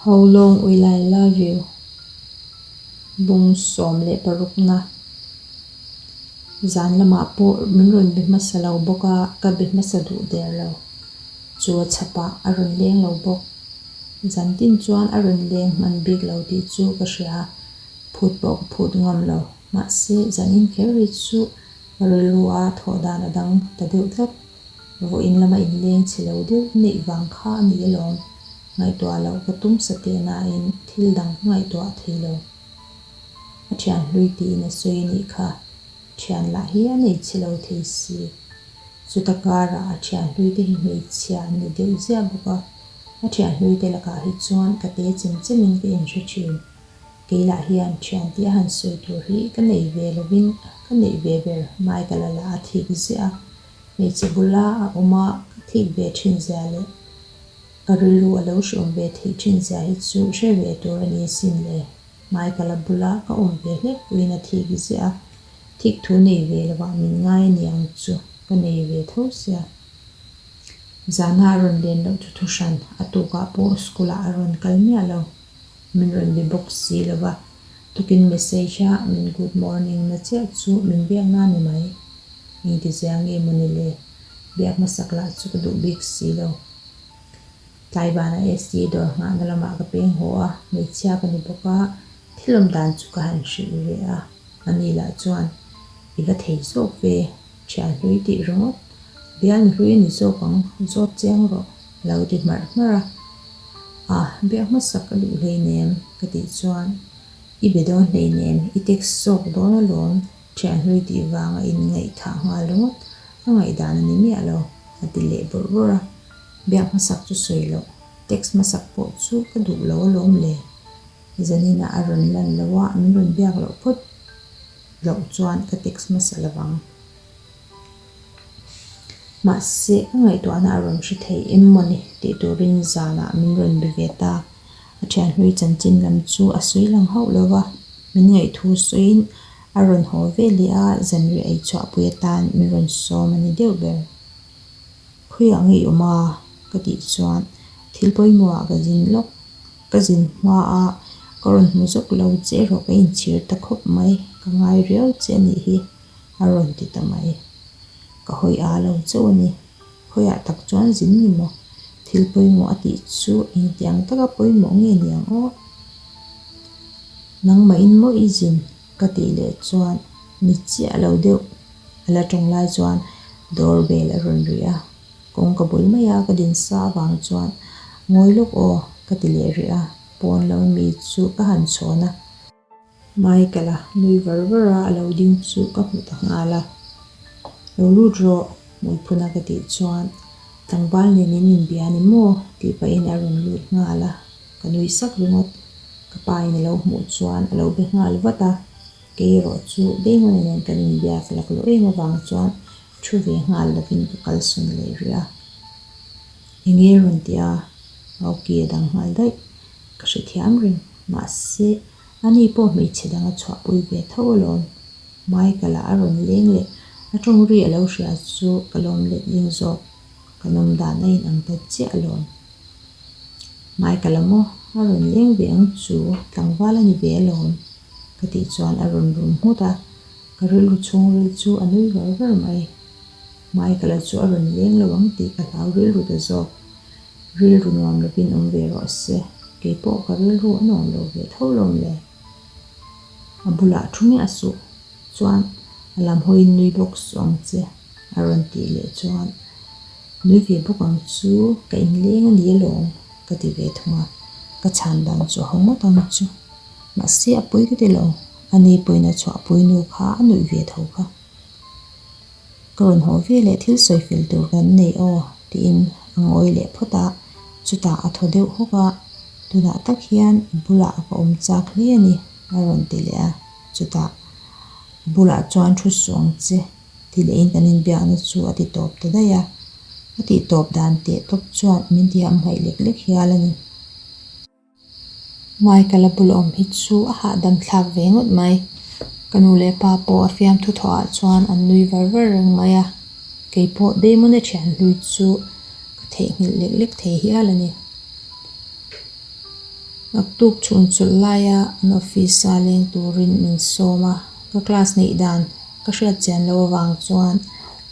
How long will I love you? Bung 16 na. Zan lamah pawh min rawn be hmasa lo bawk a, ka be hmasa duh der lo. Chu a chhapah a rawn leng lo bawk. Zan tin chuan a rawn leng hman bik lo tih chu ka hria a, phut pawh ka phut ngam lo. Mahse, zan in kher hi chu ka rilru a thawh dan a dang ta deuh tlat. Vawiin lama inleng chhe lo deuh neih vang kha a ni alawm. Ngaihtuah loh ka tum sa teh nain thil dang ka ngaihtuah thei lo. A thian hlui tiin a sawi a nih kha. Thian lah hi a nei chhe lo thei si. Chuta karah a thian hlui te hi hmeichhia an ni deuh ziah bawk a. A thian hlui te lakah hi chuan ka te chem chemin ka inhre thin. Kei lah hian thian tih a han sawi tur hi ka nei ve lovin ka neih ve ber Michael-a lah a thik ziah a. Hmeichhe bula a awm a ka thik ve thin zia leh ka rilru a lo hriawm ve theih thin zia hi chu hre ve tur a ni sin le. Michael-a bula ka awm ve hlek puiin a thik ziah a, thik thu nei ve lovah min ngai a niang chu ka nei ve tho sia. Zana a rawn len loh chu thuhran a tukah pawh school-ah a rawn kal miah lo. Min rawn be bawk si lo va, tukin message a min good morning na chiah chu min biak na ni mai. Engtizia nge maw ni le? Biak hmasak lah chu ka duh bik si lo. Tlai banah ST dawr nghahna lamah ka peng haw a, hmeichhia ka ni bawk a, thil awm dan chu ka han hrilh ve a. Ani lah chuan, I va thei zawk ve, thian hlui tih ringawt, bial ni hlui a ni zawk ang, zawt chiang rawh, a lo ti hmarh hmarh a. A, biak hmasak ka duh hleinem, ka tih chuan, I be dawn hleinem, i text zawk dawn alawm, Thian hlui tih vanga inngaihthah nghal ringawt ka ngaihdan a ni miah lo, a ti leh bawrh bawrh a. Biak hmasak chu sawi loh, text hmasak pawh chu ka duh lo alawm le. Zaninah a rawn lan lo a, min rawn biak loh phawt loh chuan ka text hmasa lo vang. Mahse, ka ngaihtuahna a rawn hre thei em mawni tih turin zanah min rawn be ve ta. A thian hlui chanchin lam chu a sawi lang hauh lo va, min ngaihthu sawiin a rawn haw ve leh a, zanriah ei chhuahpui atan min rawn sawm a ni deuh ber. Khawiah nge i awm a? ka tih chuan thil pawimawhah ka zin lawk. Ka zin hma a, ka rawn hmu zawk lo che erawh ka inchhir ta khawp mai, ka ngai riau che a nih hi a rawn ti ta mai. Ka hawi a lo chauh a ni. Khawiah tak chuan zin ni maw? Thil pawimawh a tih chu engtiang taka pawimawh nge niang aw? Nangmahin maw i zin? Ka tih leh chuan ni chiah lo deuh a la tawng lai chuan door bell a rawn ri a, kawngka bul maia ka din sa avang chuan ngawi lawk aw ka ti leh rih a, pawn lo mi chu ka han chhawn a. Michael-a nui var var a, a lo ding chu ka hmu ta nghal a. Lo lut rawh, Hmuiphuna ka tih chuan tlangval nen in inbia ni maw? tih pahin a rawn lut nghal a, ka nui sak ringawt. Ka pa in a lo hmuh chuan a lo be nghal vat a, kei erawh chu Damon-a nen kan inbiak laklawh em avang chuan thu ve nghal lovin ka kalsawn leh rih a. Enge rawn ti a, Aoki a dang nghal daih. Ka hrethiam reng. Mahse, ani pawh hmeichhe dang a chhuahpui ve tho alawm. Michael-a a rawn leng leh a tawng ri a lo hria chu ka lawm let ling zawk. Ka nawm dan a inang ta chiah alawm. Michael-a maw? A rawn leng ve ang chu, tlangval a ni ve alawm, ka tih chuan a rawn rum nghut a. Ka rilru chhungril chu a nui var var mai. Michael-a chu a rawn leng lo ang tih ka hlau rilru ta zawk. Rilru nuam lovin awm ve rawh se, kei pawh ka rilru a nuam lo ve tho lawm le. A bulah thu miah suh chuan a lam hawiin nui bawk suh ang che a rawn tih leh chuan nui ve bawk ang chu ka inleng a ni alawm ka ti ve thung a, ka chhan dan chu a haw ngawt ang chu. Mahse a pawi ka ti lo, ani pawhin a chhuahpui nu kha a nuih ve tho kha. Ka rawn haw ve leh thil sawi fel tur kan nei aw tiin a ngawi leh phawt a, chutah a thaw deuh hawk a, tunah tak hian i bulah ka awm chak hle a ni a rawn ti leh a, chutah a bulah chuan thu suh ang che ti lehin kan inbiakna chu a ti tawp ta daih a, a tih tawp dan teh tawp chuan min ti hamhaih lek lek hial a ni. Michael a bul awm hi chu a hahdam thlak ve ngawt mai. Ka nu leh pa pawh a fiamthu thawh ah chuan an nui var var reng mai a. Kei pawh Damon a thian hlui chu ka theihnghilh lek lek thei hial a ni. Naktuk chhun chawlh laia an office-a leng turin min sawm a, ka class neih dan ka hriat chian loh avang chuan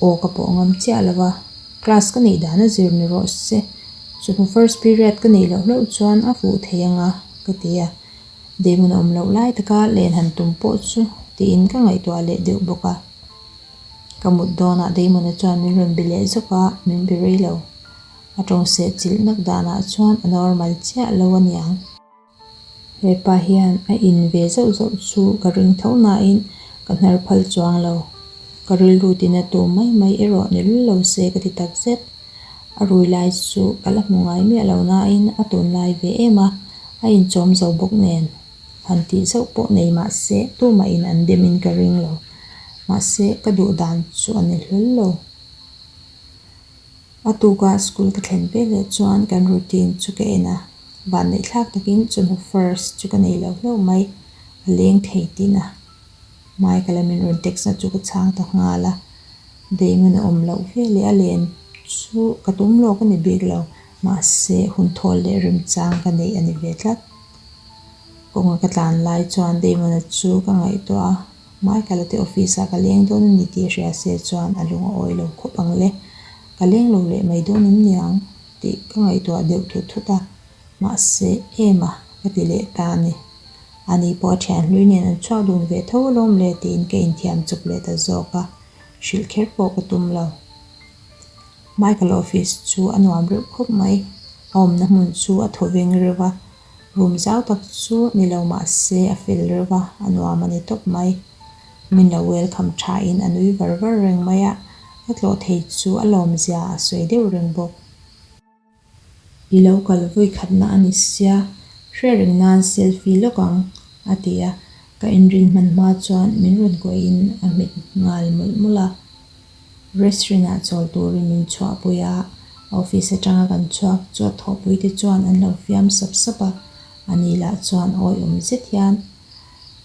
aw ka pawh ngam chiah lo va, class ka neih dan a zir ni rawh se, chawhnu first period ka neih loh hlauh chuan a fuh thei ang a, ka ti a. Damon a awm loh lai taka len han tum pawh chu tiin ka ngaihtuah leh deuh bawk a. Ka mut dawnah Damon-a chuan min rawn bi leh zawk a, min bi rei lo. A tawng seh chilh nak danah chuan a normal chiah lo a niang. He pa hian a in ve zauh zauh chu ka ring tho nain ka hnar phal chuang lo. Ka rilru tina tu mai mai erawh ni lul lo se ka ti tak zet. A rui lai chu ka la hmu ngai miah lo nain a tunlai ve em a, a inchawm zo bawk nen. Han tih zauh pawh nei mah se tumahin an demin ka ring lo. Mahse ka duh dan chu a ni hlawl lo. A tuka school ka thlen ve leh chuan kan routine chu ka en a, vanneih thlak takin chawhnu first chu ka nei lo hlauh mai, a leng thei tin a. Michael-a min rawn text na chu ka chhang ta nghal a, Damon a awm loh ve leh a len chu ka tum lawk a ni bik lo, mahse hun thawl leh remchang ka neih a ni ve tlat. Kawnga ka tlan lai chuan Damon-a chu ka ngaihtuah a. Michael-a te office-ah ka leng dawn a ni tih hria se chuan a lung a awi lo khawp ang le. Ka leng lo leh mai dawn em niang tih ka ngaihtuah deuh thut thut a, mahse em a ka ti leh ta a ni. Ani pawh a thian hlui nen an chhuak dun ve tho alawm le tiin ka inthiam chawp leh ta zawk a, hrilh kher pawh ka tum lo. Michael office chu a nuam reuh khawp mai, a awmna hmun chu a thaw veng reuh a, Room zau tak chu ni lo mah se a fel reuh a, a nuam a ni tawp mai. Min lo welcome tha in a nui var var reng mai a, ka tlawh thei chu a lawm zia a sawi deuh reng bawk. I lo kal vawi khatna a ni sia, hre reng nan selfie lawk ang, a ti a, ka inrin hman hma chuan min rawn kuahin a hmet nghal mawlh mawlh a. Restaurant ah chawl turin min chhuahpui a, office atanga kan chhuak chu a thawhpui te chuan an lo fiam sap sap a, ani lah chuan awihawm zet hian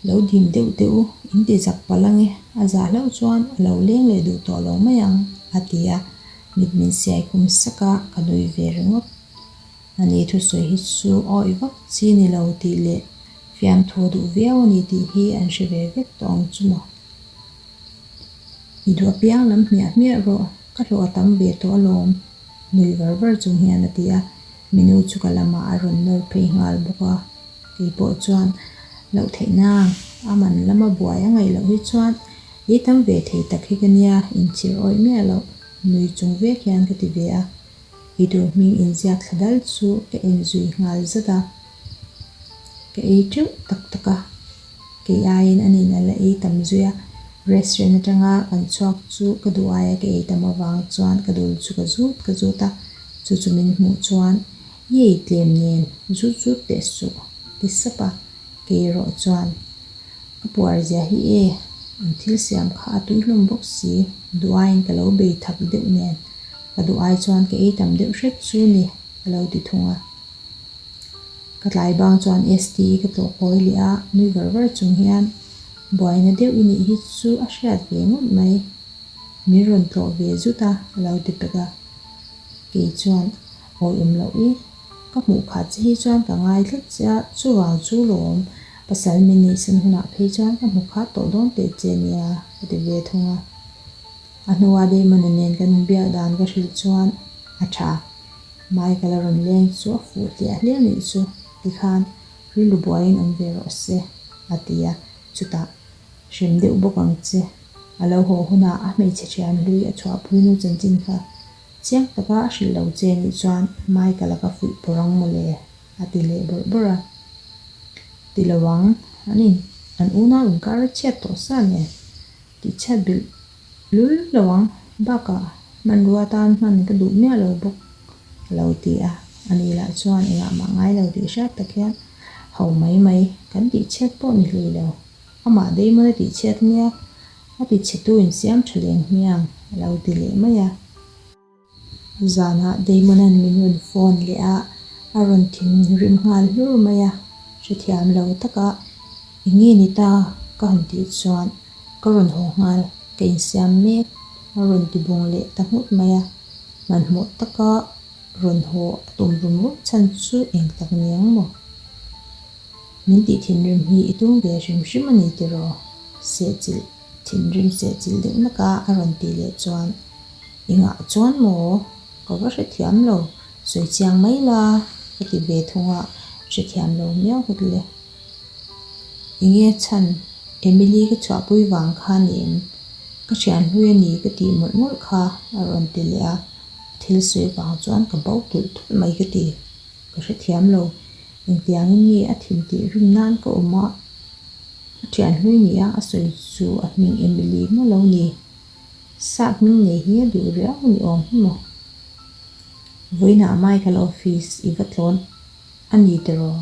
lo dim deuh deuh u, in ti zak palh ange, a zah hlauh chuan a lo leng leh duh tawh lo mai ang a ti a, mit min siai khum sak a, ka nui ve ringawt. Ani thusawi hi chu awih vak chi ni lo tih leh fiamthu duh viau a ni tih hi an hre ve vek tawh ang chu maw. I duh apiang lam hmiah hmiah rawh, ka hlawh a tam ve tawh alawm, nui var var chung hian a ti a, menu chu ka lamah a rawn nawr phei nghal bawk a, kei pawh chuan loh theih nang, a man lama buai a ngaih loh hi chuan ei tam ve thei tak hi ka nia, inchhir awih miah loh, nui chung vek hian ka ti ve a, ei tur hming inziak thla dal chu ka en zui nghal zat a, ka ei teuh tak tak a. Kei aiin a nin a la ei tam zui a, restaurant atanga kan chhuak chu ka duh aia ka ei tam avang chuan ka dul chu ka zut ka zut a, chu chu min hmuh chuan i ei tlem nen zut zut teh suh ti sap a, kei erawh chuan ka puar zia hi e, an thil siam kha a tui hlawm bawk si, duh aiin ka lo bei thak deuh nen ka duh ai chuan ka ei tam deuh hret chu ni ka lo ti thung a. Ka tlai bang chuan ST ka tlawh kawi leh a, nui var var chung hian buaina deuh i nih hi chu a hriat ve ngawt mai. Min rawn tlawh ve zut a, a lo ti pek a. Kei chuan awih awm loh i, ka hmuh khat che hi chuan ka ngai tlat che a, chuvang chu lawm pasal min neihsan hunah phei chuan ka hmu khat tawh dawn teh che nia, ka ti ve thung a. A hnua Damon-a nen kan inbiak dan ka hrilh chuan a tha. Michael a rawn leng chu a fuh hliah hliah nih chu tikhan rilru buaiin awm ve rawh se a ti a, chutah hrem deuh bawk ang che. A lo haw hunah a hmeichhe thian hlui a chhuahpui nu chanchin kha chiang taka a hrilh lo che nih chuan Michael-a ka fuih pawr ang mawle a ti leh bawrh bawrh a. Ti lo ang, an in an unau inkar a chhiat tawh sa nen tihchhiat bilh Lul lo ang, bakah hmanrua tan hman ka duh miah lo bawk a lo ti a, ani lah chuan engah mah ngai lo tih hriat tak hian ho mai mai kan tihchhiat pawh ni hlei lo, amah Damon a tihchhiat nia, a tichhetu insiam tha leng hmiang a lo ti leh mai a. Zanah Damon-a'n min rawn phone leh a, a rawn thinrim nghal hlur mai a, hrethiam lo taka eng nge ni ta ka han tih chuan ka rawn haw nghal, ka insiam mek a rawn ti bung leh ta nghut mai a, hmanhmawh taka rawn haw a tum rum rum chhan chu eng tak ni ang maw? Min tih thinrim hi i tum ve hrim hrim a ni tiraw? Sehchilh thinrim sehchilh deuh naka a rawn tih leh chuan, Engah chuan maw? Ka va hrethiam lo, sawi chiang mai la ka ti ve thung a, hrethiam lo miau hek le. Enge chhan Emily ka chhuahpui vang kha ni em? Ka thian hlui a ni ka tih mawlh mawlh kha a rawn ti leh a, a thil sawi vang chuan ka bo tulh tulh mai ka ti. Ka hrethiam lo, engtiangin nge a thin tih rim nan ka awm a, a thian hlui ni a a sawi chu a hming Emily maw lo ni? Sap hming nei hi a duh riau ni awm hi maw? Vawiinah Michael office i va tlawn a ni tiraw?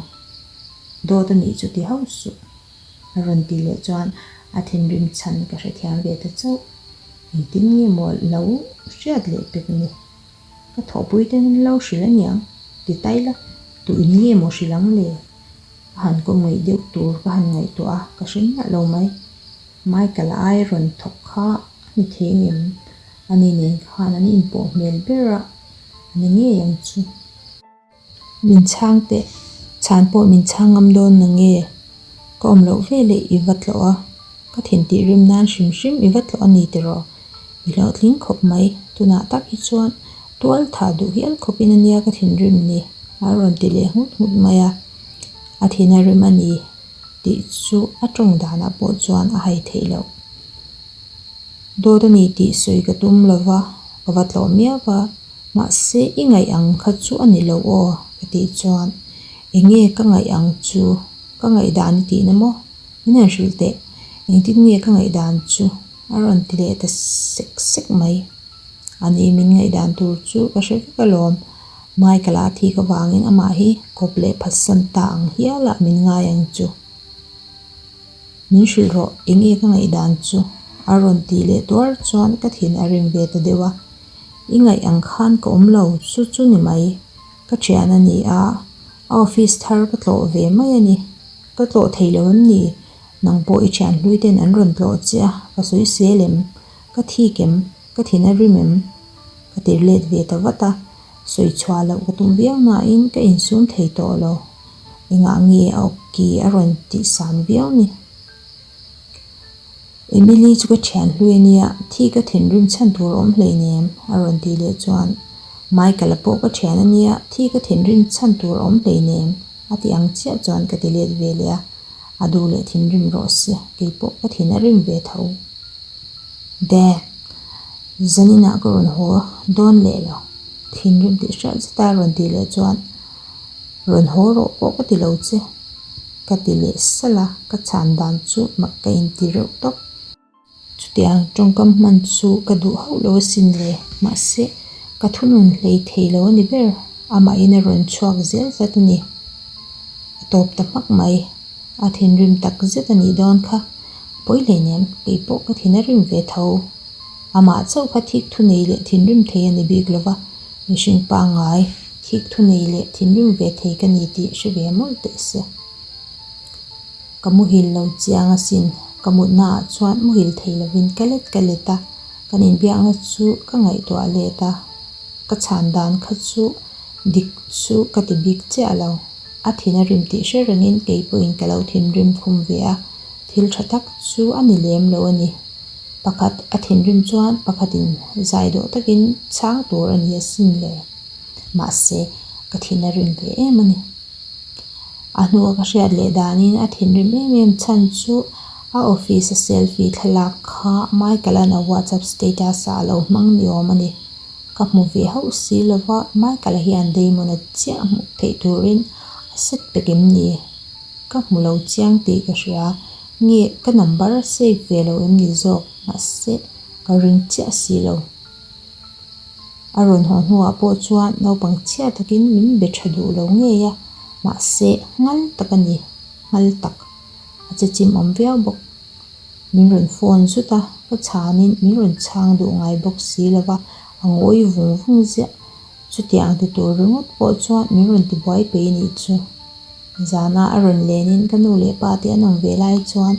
Dawt a nih chu ti hauh suh. A rawn tih leh chuan a thinrim chhan ka hrethiam ve ta chauh. Engtin nge maw lo hriat leh pek ni? Ka thawhpui ten an lo hrilh aniang ti tai la, tu in nge maw hrilh ang le? A han kawm ngaih deuh tur ka han ngaihtuah a, ka hre miah lo mai. Michael-a ai rawn thawk kha a ni thei ang em? Ani nen khan an inpawh hmel ber a, a ni ngei ang chu. Min chhang teh, chhan pawh min chhang ngam dawn na nge? Ka awm loh ve leh i va tlawh a, ka thin tih rim nan hrim hrim i va tlawh a ni tiraw? I hlawhtling khawp mai, tunah tak hi chuan tual thah duh hial khawpin a nia ka thinrim ni, a rawn ti leh nghut nghut mai a. A thin a rim a ni tih chu a tawng danah pawh chuan a hai theih loh. Dawt a ni tih sawi ka tum lova, ka va tlawh miau va, mahse i ngaih ang kha chu a ni lo aw ka tih chuan eng nge ka ngaih ang chu ka ngaihdan i tihna maw? Min han hrilh teh, engtin nge ka ngaihdan chu a rawn ti leh ta sek sek mai. A ni min ngaihdan tur chu ka hre vek alawm, Michael-a a thik avangin amah hi kawp leh phatsan ta ang hialah min ngai ang chu. Min hrilh rawh, eng nge ka ngaihdan chu? A rawn tih leh tuar chuan ka thin a rim ve ta deuh a. I ngaih ang khan ka awm lo, chu chu ni mai. Ka thian a ni a, a office thar ka tlawh ve mai a ni. Ka tlawh thei lo em ni? Nang pawh i thian hlui ten an rawn tlawh che a, ka sawi sel em? Ka thik em? Ka thin a rim em? Ka tir let ve ta vat a, sawi chhuah loh ka tum viau nain ka insum thei tawh lo. Engah nge a awki a rawn tih san viau ni? Emily chu ka thian hlui a nia, thi ka thinrim chhan tur a awm hleinem a rawn tih leh chuan Michael-a pawh ka thian a nia, thi ka thinrim chhan tur a awm hleinem a ti ang chiah chuan ka ti let ve leh a, a duh leh thinrim rawh se, keipawh ka thin a rim ve tho. Dad, zaninah ka rawn haw dawn leh lo, thinrim tih hriat zeta a rawn tih leh chuan Rawn haw rawh pawh ka ti lo che, ka ti leh salh a, ka chhan dan chu mak ka inti reuh tawp. Chutiang tawngkam hman chu ka duh hauh lo asin le, mahse ka thunun hlei thei lo a ni ber, amahin a rawn chhuak zel tlat a ni. A tawp ta hmak mai, a thinrim tak zet a nih dawn kha, pawi hleinem, kei pawh ka thin a rim ve tho. Amah chauh kha thik thu nei leh thinrim thei a ni bik lo va, mihring pangngai thik thu nei leh thinrim ve thei ka ni tih hre ve mawlh teh se. Ka muhil lo chiang asin, ka mutnaah chuan muhil thei lovin ka let ka let a, kan inbiakna chu ka ngaihtuah let a, ka chhan dan kha chu dik chu ka ti bik chiah lo. A thin a rim tih hre rengin kei pawhin ka lo thinrim khum ve a, thil tha tak chu a ni lem lo a ni. Pakhat a thinrim chuan pakhatin zai dawh takin chhang tur a ni asin le. Mahse, ka thin a rim ve em a ni. A hnua ka hriat leh danin a thinrim em em chhan chu a office a selfie thlalak kha Michael-a'n a WhatsApp status-ah a lo hmang ni awm a ni. Ka hmu ve hauh si lova Michael-a hian Damon-a chiah hmuh theih turin a set pek em ni? Ka hmu lo chiang tih ka hria. Nge ka number a save ve lo em ni zawk? Mahse, ka ring chiah si lo. A rawn haw hnuah pawh chuan naupang chhia takin min be tha duh lo ngei a, mahse nghal tak a ni, nghal tak. A che chim awm viau bawk. Min rawn phone zut a, ka chhanin min rawn chhang duh ngai bawk si lo va, a ngawi vung vung ziah. Chutiang ti tur ringawt pawh chuan min rawn ti buai pei nih chu. Zana a rawn lenin ka nu leh pa te an awm ve lai chuan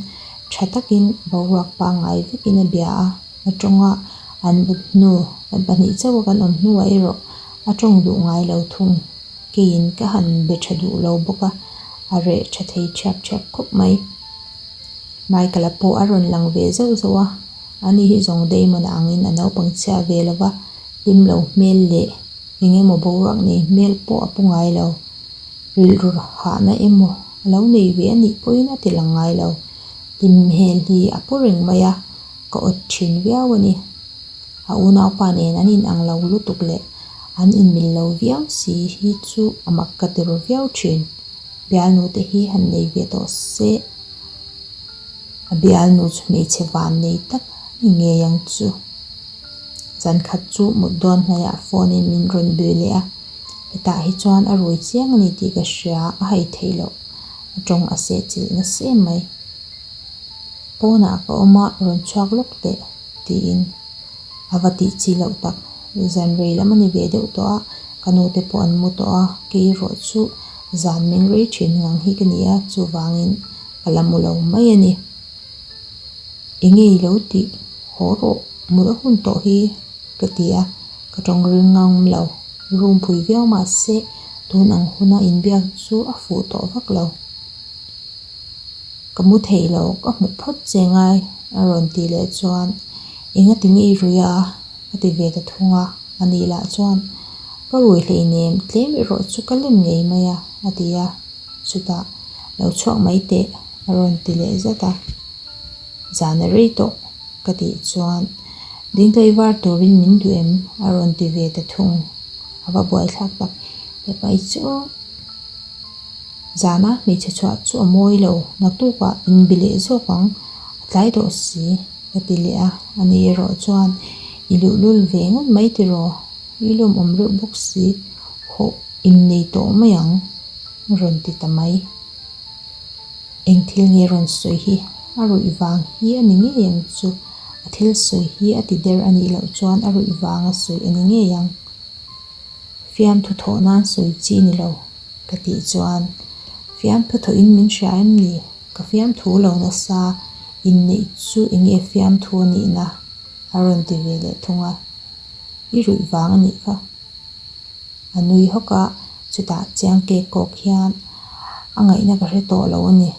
tha takin boruak pangngai vekin a bia a, a tawnga an but hnu kan pahnih chauha kan awm hnuah erawh a tawng duh ngai lo thung. Keiin ka han be tha duh lo bawk a, A reh tha thei thiap thiap khawp mai. Michael-a pawh a rawn lang ve zauh zauh a, ani hi zawng Damon-a angin a naupang chhia ve lo va, hlim lo hmel leh eng emaw boruak nei hmel pawh a pu ngai lo. Rilru hahna emaw a lo nei ve a nih pawhin a ti lang ngai lo. Hlim hmel hi a pu reng mai a, ka awt thin viau a ni. A unaupa nen an inang lo lutuk leh an inmil lo viau si hi chu a mak ka ti ru viau thin. Bialnu te hi han nei ve tawh se, a bialnu chu hmeichhe van nei tak a ni ngei ang chu. Zan khat chu mut dawn hnaihah phone in min rawn be leh a, hetah hi chuan a rui chiang a ni tih ka hria, a hai theih loh, a tawng a sehchilh nasa em mai. Pawnah ka awm a, rawn chhuak lawk teh tiin a va tih chi loh tak. Zan rei lam a ni ve deuh tawh a, ka nu te pawh an mu tawh a, kei erawh chu zan meng rei thin ngang hi ka ni a, chuvangin ka la mu lo mai a ni. Enge i lo tih? Haw rawh, mut a hun tawh hi ka ti a, ka tawng ring ngam lo. Room phui viau mahse tun ang huna inbiak chu a fuh tawh vak lo. Ka mu thei lo, ka hmuh phawt che ngai a rawn tih leh chuan enga ti nge i rui a? a ti ve ta thung a, a nih lah chuan ka rui hleinem tlem erawh chu ka lem ngei mai a a ti a, chutah lo chhuak mai teh a rawn ti leh zat a, zan a rei tawh ka tih chuan dingtlei var turin min duh em? a rawn ti ve ta thung, a va buaithlak tak hepa i chu. Zana hmeichhe chhuah chu a mawi lo, naktukah inbi leh zawk ang, a tlai tawh si, ka ti leh a. Ani erawh chuan, I luhlul ve ngawt mai tiraw, i lawmawm reuh bawk si, hawh innei tawh mai ang, a rawn ti ta mai. Eng thil nge rawn sawi hi? A ruih vang hi a ni ngei ang chu, a thil sawi hi a ti der a nih loh chuan a ruih vanga sawi a ni ngei ang. Fiamthu thawh nan sawi chi ni lo, ka tih chuan, Fiamthu thawhin min hria em ni? Ka fiamthu lo nasa, inneih chu eng nge fiamthu a nihna? a rawn ti ve leh thung a, I ruih vang a nih kha. A nui hawk a, chutah chiang kek kawk hian a ngaihna ka hre tawh lo a ni,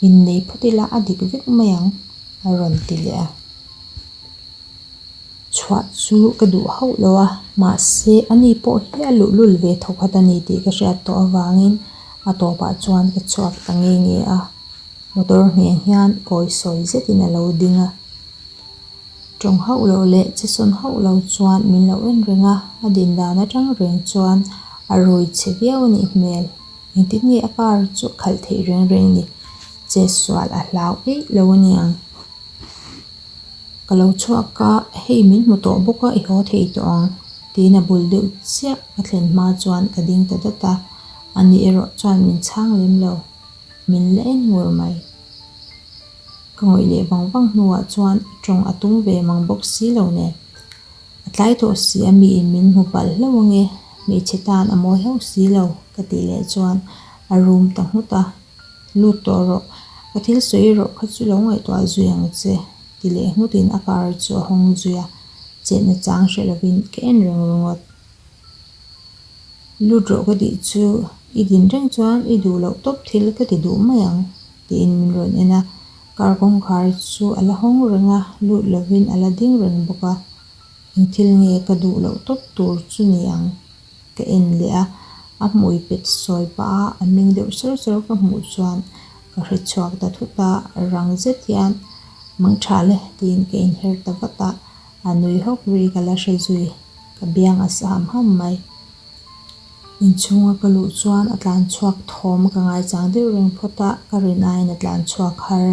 innei phawt ila a dik vek mai ang, a rawn ti leh a. Chhuah chu ka duh hauh lo a, mahse ani pawh hi a luhlul ve thawkhat a ni tih ka hriat tawh avangin a tawpah chuan ka chhuak ta nge nge a. Motor ngheng hian kawi sawi zetin a lo ding a. Tawng hauh loh leh che sawn hauh lo chuan min lo en reng a, a din dan atang reng chuan a rui chhe viau a nih hmel. Engtin nge a car chu a khalh theih reng reng ni? Che sual a hlau eih lo a niang. Ka lo chhuak a, hei min hmu tawh bawk a, i haw thei tawh ang tiin a bul deuh chiah ka thlen hma chuan ka ding ta dat a, ani erawh chuan min chhang lem lo, min la en ngur mai. Ka ngawih leh vang vang hnuah chuan tawng a tum ve mang bawk si lo nen, a tlai tawh si a miin min hmu palh hlauh ange, hmeichhe tan a mawi hauh si lo ka tih leh chuan a rum ta nghut a. Lut tawh rawh, ka thil sawi erawh kha chu lo ngaihtuah zui ang che, ti leh nghutin a car chu a hawng zui a, chetna chang hre lovin ka en reng ringawt. Lut rawh ka tih chu i din reng chuan i duh loh tawp thil ka ti duh mai ang, tiin min rawn en a, car kawngkhar chu a la hawng reng a, lut lovin a la ding reng bawk a, eng thil nge ka duh loh tawp tur chu ni ang? Ka en leh a, a hmui pet sawi pah a, a meng deuh sawr sawr ka hmuh chuan ka hre chhuak ta thut a, rang zet hian mang tha le tiin ka inher ta vat a, a nui hawk ri ka la hre zui, ka biang a sa ham ham mai. Inchhunga ka luh chuan a tlan chhuak thawm ka ngaichang deuh reng phawt a, ka rin aiin a tlan chhuak har.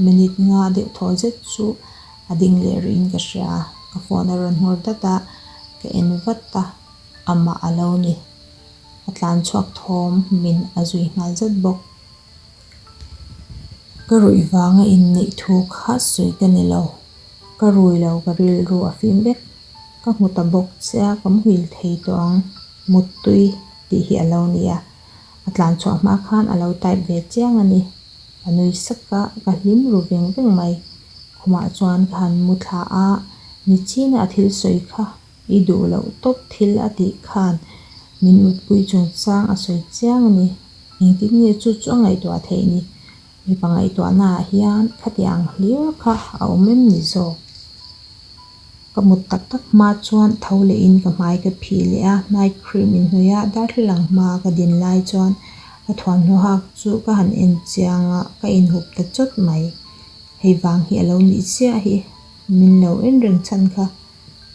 Minute nga deuh thaw zet chu a ding leh rih in ka hria, ka phone a rawn nghawr dat a, ka en vat a, amah a lo ni. A tlan chhuak thawm min a zui nghal zat bawk. Ka ruih vanga inneih thu kha sawi ka ni lo, ka rui lo ka rilru a fim vek. Ka hmu ta bawk che a, ka muhil thei tawh ang, muttui tih hi a lo ni a, a tlan chhuah hma khan a lo type ve chiang a ni. A nui sak a, ka hlim ru veng veng mai. Khumah chuan ka han mu thla a, Nichina a thil sawi kha i duh loh tawp thil a tih khan min mutpui chungchang a sawi chiang a ni. Engtin nge chu chu a ngaihtuah theih ni? Mipa ngaihtuahnaah hian khatiang hlir kha a awm em ni zawk? Ka mut tak tak hma chuan tho lehin ka hmai ka phih leh a, night cream inhnawih a darthlalang hmaa ka din lai chuan ka thuamhnaw hak chu ka han en chiang a, ka inhup ta chawt mai. Hei vang hi a lo nih chiah hi, min lo en reng chhan kha.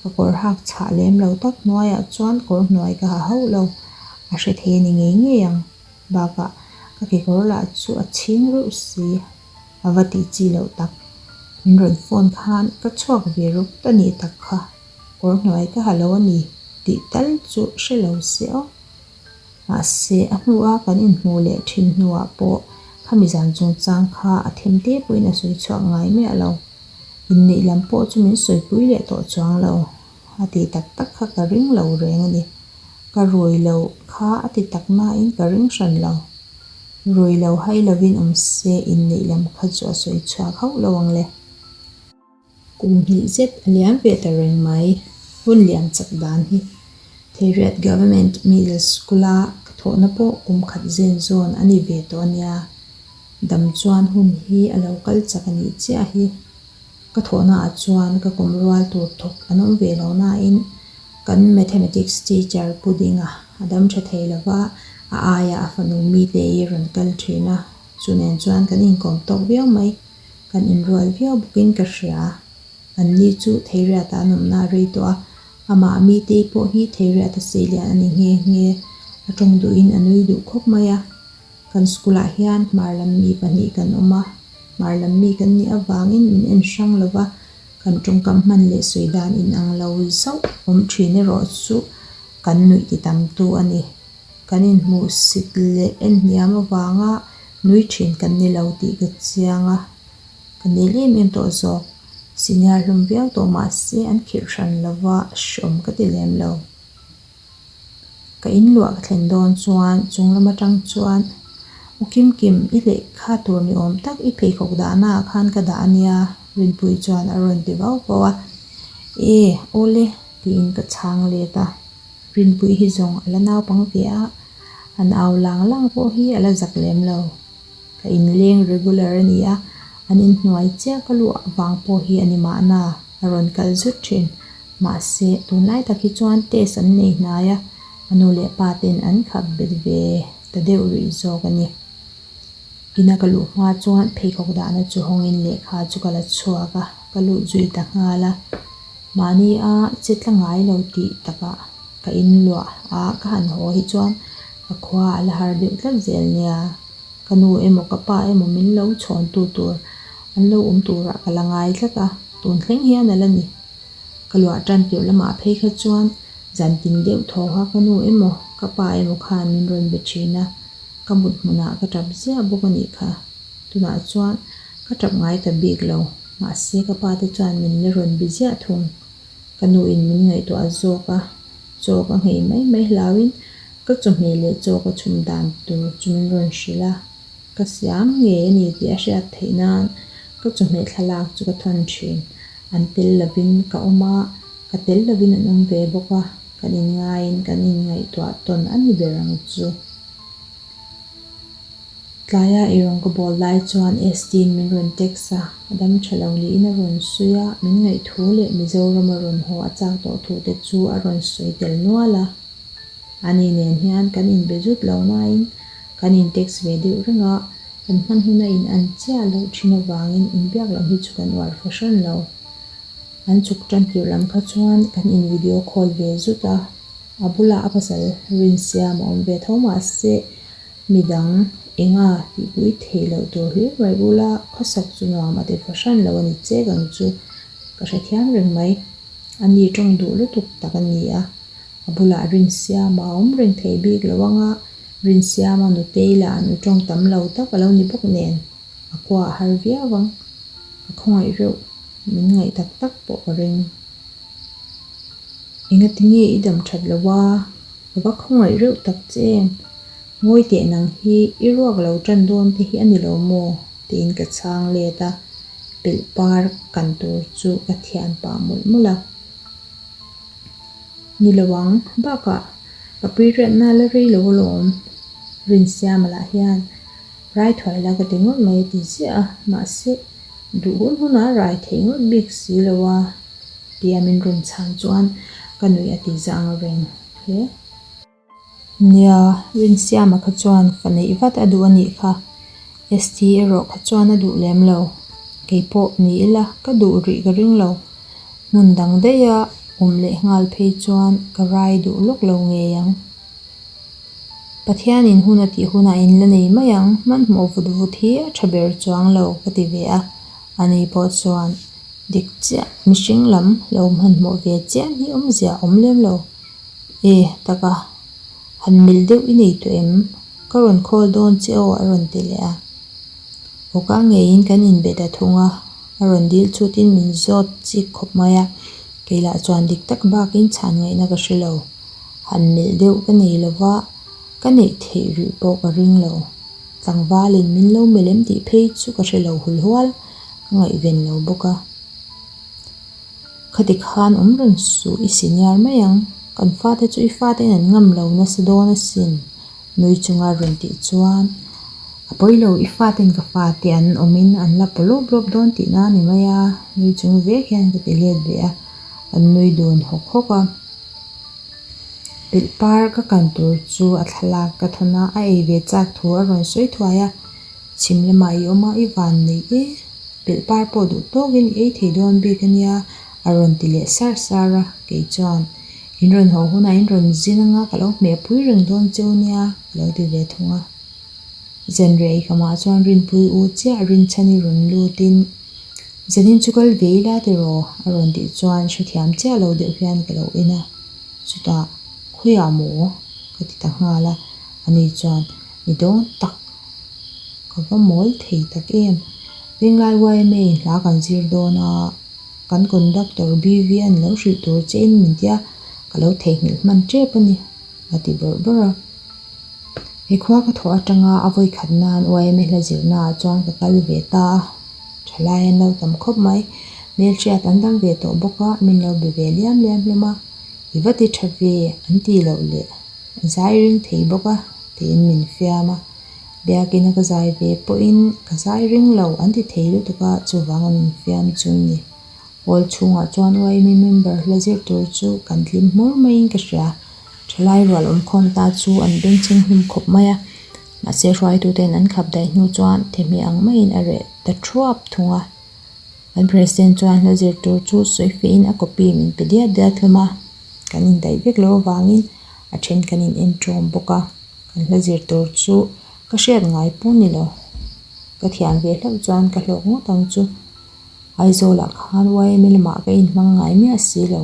Ka kawr hak chhah lem lo tak hnuaiah chuan kawr hnuai ka ha hauh lo, a hre thei a ni ngei ngei ang. Bakah ka kekawr lah chu a chhing reuh si, a va tih chi loh tak. Min rawn phone khan ka chhuak ve rawk ta nih tak kha, kawr hnuai ka ha lo a ni tih tal chu hre lo se aw. Mahse a hnua kan inhmuh leh thin hnuah pawh khami zan chungchang kha a them te pawhin a sawi chhuak ngai miah lo. Inneih lam pawh chu min sawipui leh tawh chuang lo. A tih tak tak kha ka ring lo reng a ni. Ka rui lo kha a ti tak nain ka ring hran lo. Rui lo hai lovin awm se inneih lam kha chu a sawi chhuak hauh lo ang le. Kum hnih zet a liam ve ta reng mai. Hun liam chak dan hi Theiriat Government Middle School-a ka thawhna pawh kum khat zen zawn a ni ve tawh a nia. Dam chuan hun hi a lo kal chak a nih chiah hi. Ka thawhnaah chuan ka kum rual tur thawk an awm ve lo nain kan Mathematics teacher Pu Dinga a dam tha thei lo va, a aia a fanu mite i rawn kal thin a, chu nen chuan kan inkawm tawk viau mai, kan inrual viau bawkin ka hria. Anni chu Theiriata an awmna a rei tawh a, amah Mitei pawh hi Theiriata seilian a ni nghe nghe, a tawng duhin a nui duh khawp mai a. Kan school ah hian hmar lam mi pahnih kan awm a, hmar lam mi kan nih avangin min en hrang lo va, kan tawngkam hman leh sawi dan inang lo zauh awm thin erawh chu kan nuih ti tam tu a ni. Kan inhmuh sit leh en hniam avanga nui thin kan ni lo tih ka chiang a, ka nel em em tawh zawk. Senior hlawm viau tawh mahse an khirh hran lo va, hreawm ka ti lem lo. Ka in luah ka thlen dawn chuan chung lam atang chuan U Kimkim i lehkha tur ni awm tak i pheikhawk dahna ah khan ka dah a nia Rinpuii chuan a rawn ti vau vau a. E awle tiin ka chhang let a. Rinpuii hi zawng a la naupang ve a, an au lang lang pawh hi a la zak lem lo. Ka inleng regular a ni a, an inhnuai chiah ka luah vang pawh hi a ni mahna a rawn kal zut thin. Mahse, tunlai tak hi chuan test an nei hnai a, a nu leh pa ten an khap bet ve ta deuh rih zawk a ni. Ina ka luh hma chuan pheikhawk dahna chu hawngin lehkha chu ka la chhuak a, ka lut zui ta nghal a. Mahni a che tla ngai lo tih takah ka inluah a, ka han haw hi chuan ka khua a la har deuh tlat zel nia. Ka nu emaw ka pa emaw min lo chhawntu tur an lo awm turah ka la ngai tlat a, tun thleng hian a la ni. Ka luah tan tirh lamah phei kha chuan zan tin deuh thaw kha ka nu emaw ka pa emaw khan min rawn be thin a, ka mut hmunah ka tap ziah bawk a nih kha. Tunah chuan ka tap ngai ta bik lo, mahse ka pa te chuan min la rawn be ziah thung. Ka nuin min ngaihtuah zawk a, chaw ka nghei mai mai hlauin ka chawhmeh leh chaw ka chhum dan tur chu min rawn hrilh a, ka siam ngei a ni tih a hriat theih nan ka chawhmeh thlalak chu ka thawn thin. An tel lovin ka awm a, ka tel lovin an awm ve bawk a, kan inngaiin kan inngaihtuah tawn a ni ber ang chu. Tlaia eirawng ka bawl lai chuan Esti-in min rawn text a, a dam tha lo niin a rawn sawi a, min ngaihthu leh Mizoram a rawn haw a chak tawh thu te chu a rawn sawi tel nual a. Ani nen hian kan inbe zut lo nain kan in text ve deuh reng a, kan hman huna in an chiah loh thin avangin inbiak lam hi chu kan uar fahran lo. An chhuk tan tirh lam kha chuan kan in video call ve zut a, a bulah a pasal Rinsiam a awm ve tho mahse midang enga tihpui theih loh tur hlir mai bula khawsak chu nuam a ti fahran lo a ni chek ang chu ka hrethiam reng mai. Ani tawng duh lutuk tak a ni a. A bulah Rinsiama a awm reng thei bik lo anga, Rinsiama nutei lah nu tawng tam lo tak a lo ni bawk nen, a khua a har viau ang. Ka khawngaih reuh, min ngaih tak tak pawh ka ring. Engati nge i dam that lo a? Ka va khawngaih reuh tak che em? Ngawi teh nang hi i ruak lo tan dawn te hi a ni lo maw? tiin ka chhang let a, pelh par kan tur chu ka thian pah mawlh mawlh a. Ni lo ang, bakah ka period na la rei lo alawm. Rinsiama lah hian rai thuai la ka ti ngawt mai a ti ziah a, mahse duh hun hunah a rai thei ngawt bik si lo a tia min rawn chhan chuan ka nuih a ti zang reng hle. Nia, Rinsiama kha chuan fa neih vat a duh a nih kha. ST erawh kha chuan a duh lem lo. Kei pawh ni ila ka duh rih ka ring lo. Hmun dang daiha awm leh nghal phei chuan ka rai duh lawk lo ngei ang. Pathianin hun a tih hunah in la nei mai ang, hmanhmawh vut vut hi a tha ber chuang lo ka ti ve a. Ani pawh chuan dik chiah mihring lam lo hmanhmawh ve chiam hi awmzia a awm lem lo. E, taka, han mil deuh i nei tawh em? Ka rawn call dawn che aw a rawn ti leh a. Awka ngeiin kan inbe ta thung a, a rawn dil chutin min zawt chik khawp mai a, kei lah chuan dik tak bakin chhan ngaihna ka hre lo. Han milh deuh ka nei lo va, ka neih theih rih pawh ka ring lo. Tlangvalin min lo melh em tih phei chu ka hre lo hulhual, ka ngaihven lo bawk a. Khati khan awm reng suh i senior mai ang, kan fate chu i fate'n an ngam lo nasa dawn asin nui chunga rawn tih chuan a pawi lo i fate'n ka fate an awmin an la paw lawp lawp dawn tihna a ni mai a nui chung vek hian ka ti let ve a, an nui dun hawk hawk a. Pelh par ka kan tur chu a thlalak ka thawn a, a ei ve chak thu a rawn sawi thuai a, chhim lamah i awm a i van neih e. Pelh par pawh duh tawkin i ei thei dawn bik a nia, a rawn ti leh sar sar a, kei chuan in rawn haw hunah in rawn zin anga ka lo hmehpui reng dawn cheu nia ka lo ti ve thung a. Zanriah i kamah chuan Rinpui u chiah Rinchhani rawn lutin Zanin chu kal ve ila tiraw? a rawn tih chuan hrethiam chiah lo deuh hian ka lo en a, chutah Khawiah maw? ka ti ta nghal a, ani chuan Ni dawn tak. Ka va mawl thei tak em. Venglai YMA in hla kan zir dawn a, kan conductor BV an lo hrilh tur che in min tia ka lo theihnghilh hman tep a ni, a ti bawrh bawrh a. He khua ka thawh atanga a vawi khat nan YMA hla zirna ah chuan ka kal ve ta a, thalai an lo tam khawp mai. Hmelhriat an dam ve tawh bawk a, min lo be ve liam liam hlawm a, i va ti tha ve an tih loh leh zai ring thei bawk a tiin min fiam a. Biakina ka zai ve pawhin ka zai ring lo an ti thei lutuk a, chuvanga min fiam chu ni. Hall chhungah chuan YMA member hla zir tur chu kan tlim hmur maiin ka hria. Thalai rual awmkhawm ta chu an bengchheng hlum khawp mai a, mahse hruaituten an khap daih hnu chuan thehmeh ang maiin a reh ta thuap thung a. Kan president chuan hla zir tur chu sawi fehin a copy min pe diat diat hlawm a, kan indaih vek loh avangin a then kan in en tawm bawk a. Kan hla zir tur chu ka hriat ngai pawh ni lo. Ka thiam ve hlauh chuan ka hlawk ngawt ang chu. Aizawlah khan YMA lamah ka inhmang ngai miah si lo.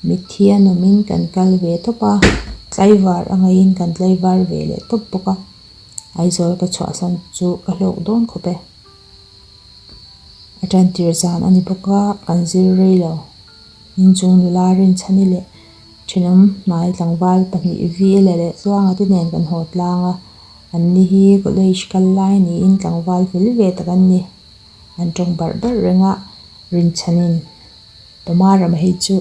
Mitthi a nawmin kan kal ve tawp a, tlaivar a ngaiin kan tlaivar ve leh tawp bawk a. Aizawl ka chhuahsan chu ka hlawk dawn khawp e. A tantir zan a ni bawk a, kan zir rei lo. Inchung nula Rinchhani leh thenawm hnai tlangval pahnih Vela leh Tluanga te nen kan haw tlang a, an ni hi college kal lai niin tlangval fel ve tak an ni. An tawng barh barh reng a, Rinchhanin Pamara hei chu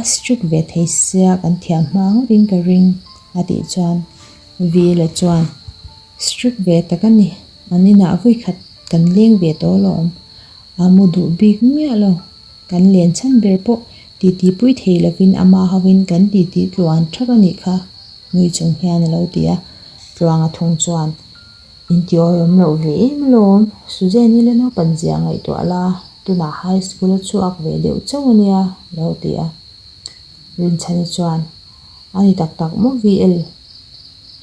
a strict ve thei sia kan thiam hma ngawtin ka ring a tih chuan Vela chuan strict ve tak a ni, an inah vawikhat kan leng ve tawh alawm. A mu duh bik miah lo. Kan len chhan ber pawh titi pui thei lovin ama hovin kan titi tluan thak a nih kha, nui chung hian a lo ti a. Tluanga thung chuan, In ti awrhawm loh ve em alawm, Suzanne i la naupan zia ngaihtuah la, tunah high school a chhuak ve deuh chauh a nia, a lo ti a. Rinchhani chuan, A ni tak tak maw VL?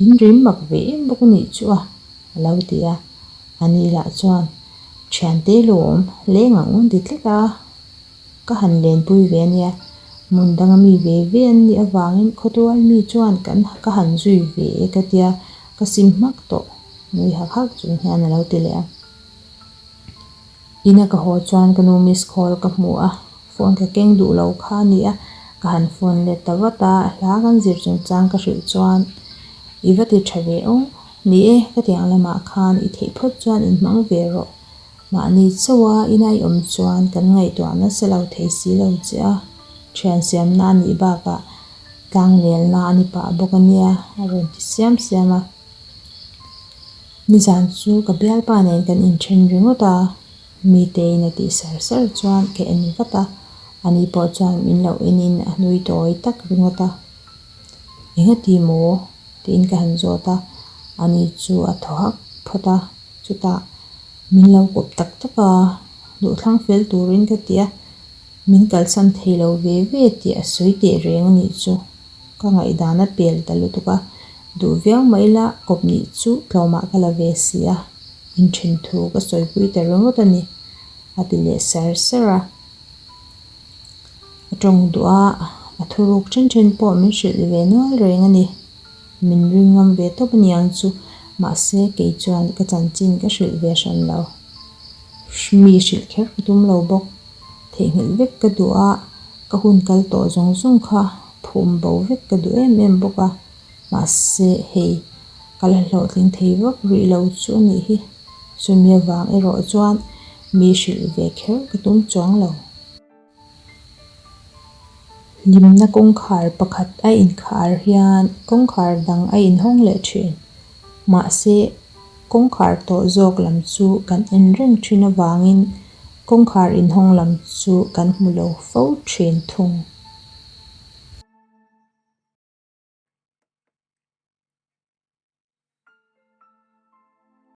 In rim mak ve em bawk a nih chu a, a lo ti a. Ani lah chuan, Thiante lawm, leng ang un ti tlat a, ka han lenpui ve ania, hmun danga mi ve ve an nih avangin khawtual mi chuan kan ka han zui ve e ka tia, ka sim hmak tawh, nui hak hak chung hian a lo ti leh a. Ina ka haw chuan ka nu miss call ka hmu a, phone ka keng duh lo kha a ni a, ka han phone let ta vat a, hla kan zir chungchang ka hrilh chuan i va ti tha ve aw, ni e ka tiang lamah khan i theih phawt chuan inhmang ve rawh, mahni chauha ina i awm chuan kan ngaihtuah nasa lo thei si lo che a, thian siamna a nih bakah tlangnelna a ni pah bawk a nia a rawn ti siam siam a. Nizan chu ka bialpa nen kan inthen ringawt a, Mitein a tih sar sar chuan ka en vat a, ani pawh chuan min lo enin a nui tawi tak ringawt a. Engati maw? tiin ka han zawt a, ani chu a thaw hak phawt a, chutah min lo kawp tak tak a, duhthlang fel turin ka ti a, min kalsan thei lo ve ve tih a sawi teh reng a nih chu. Ka ngaihdan a pel ta lutuk a, duh viau mai la kawp nih chu tlawmah ka la ve si a, inthen thu ka sawipui ta ringawt a ni, a ti leh sar sar a. A tawng duh a, a thuruk then then pawh min hrilh ve nual reng a ni. Min ring ngam ve tawp a niang chu, mahse kei chuan ka chanchin ka hrilh ve hran lo. Mi hrilh kher ka tum lo bawk. Theihnghilh vek ka duh a, ka hun kal tawh zawng zawng kha phum bo vek ka duh em em bawk a, mahse hei ka la hlawhtling thei vak rih lo chu a nih hi. Chumi avang erawh chuan mi hrilh ve kher ka tum chuang lo. Hlimna kawngkhar pakhat a inkhar hian kawngkhar dang a inhawng leh thin. Mahse, kawngkhar tawh zawk lam chu kan en reng thin avangin kawngkhar inhawng lam chu kan hmu lo fo thin thung.